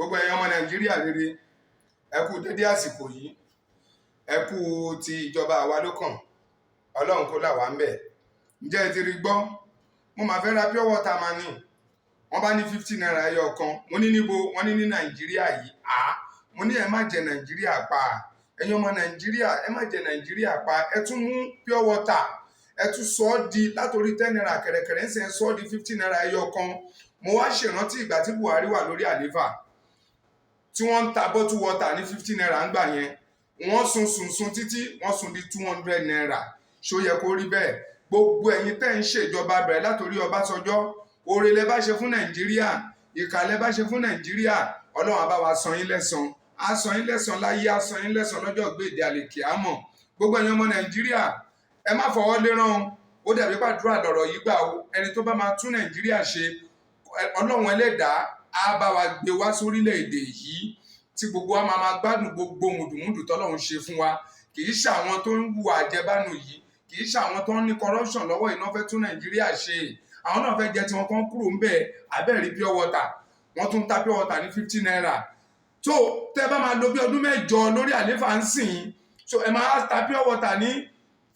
Gbogbo ẹ̀yin ọmọ Nàìjíríà rere, ẹ kú dédé àsìkò yìí. Ẹ kú ti ìjọba àwa ló kàn. Ọlọ́run kó là wá ń bẹ̀. Ǹjẹ́ ẹ ti rí gbọ́? Mo máa fẹ́ ra pure water máa ní wọ́n bá ní ₦50 ẹyọ kan. Mo ní níbo? Wọ́n ní ní Nàìjíríà yìí. À, mo ní ẹ má jẹ Nàìjíríà pa. Ẹ̀yin ọmọ Nàìjíríà, ẹ má jẹ Nàìjíríà pa. Ẹ tún mú pure water, ẹ tún sọ ọ́ di látòrí ₦10 kẹ̀rẹ̀kẹ̀rẹ̀ ń sẹ́ sọ ọ́ di ₦50 ẹyọ kan. Mo wá ṣèrántí ìgbà tí Buhari wà lórí àlééfà, tí wọ́n ń ta bottle water ní ₦50 ń gbà yẹn. Wọ́n sun sun sun títí wọ́n sun di ₦200. Ṣó yẹ kó rí bẹ́ẹ̀? Gbogbo ẹ̀yin tẹ́ ń ṣèjọba, bẹ̀rẹ̀ látòrí Ọbásanjọ́, oore lẹ bá ṣe fún Nàìjíríà, ìkà lẹ bá ṣe fún Nàìjíríà, Ọlọ́run á bá wa san yín lẹ́san, á san yín lẹ́san láyé, á san yín lẹ́san lọ́jọ́ gbèdé àlèkìámọ̀. Gbogbo ẹ̀yin ọmọ Nàìjíríà, ẹ má fọwọ́ lérán. Ó dàbí pàdúrà lọ̀rọ̀ yìí gbà o. Ẹni tó bá máa tún Nàìjíríà ṣe, Ọlọ́run ẹlẹ́dàá á bá wa gbé wá sórílẹ̀-èdè yìí, tí gbogbo wa máa máa gbádùn gbogbo mùdùmùdù tọ́lọ́run ṣe fún wa. Kì í ṣe àwọn tó ń hùwà àjẹbánu yìí, kì í ṣe àwọn tó ń ní corruption lọ́wọ́ iná fẹ́ tún Nàìjíríà ṣe. Àwọn náà fẹ́ jẹ tiwọn kan kúrò ń bẹ̀. Abẹ́rẹ́ pure water, wọ́n tún ta pure water ní ₦50. Tó tẹ́ bá máa lo bí ọdún 8 lórí àléfà ń sìn, so ẹ máa ta pure water ní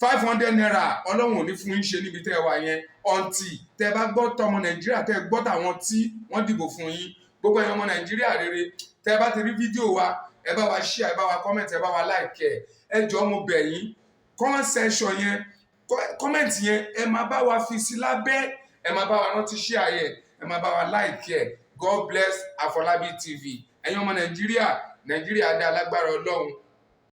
₦500. Ọlọ́run ò ní fún yín ṣe níbi tẹ́ ẹ wà yẹn ọ̀ǹtì. Tẹ́ bá gbọ́ tọmọ Nàìjíríà, tẹ́ gbọ́ tàwọn tí wọ́n dìbò fún yín. Gbogbo ẹ̀yin ọmọ Nàìjíríà rere, tẹ́ bá ti rí fídíò wa, ẹ bá wa share, ẹ bá wa comment, ẹ bá wa like. Ẹ ẹ jọ̀ọ́, mo bẹ̀ yín, comment section yẹn, comment yẹn, ẹ máa bá wa fi sí lábẹ́. Ẹ máa bá wa rántí share yẹn, ẹ máa bá wa like ẹ. God bless Afọlábí TV. Ẹ̀yin ọmọ Nàìjíríà, Nàìjíríà dá, alágbára Ọlọ́run.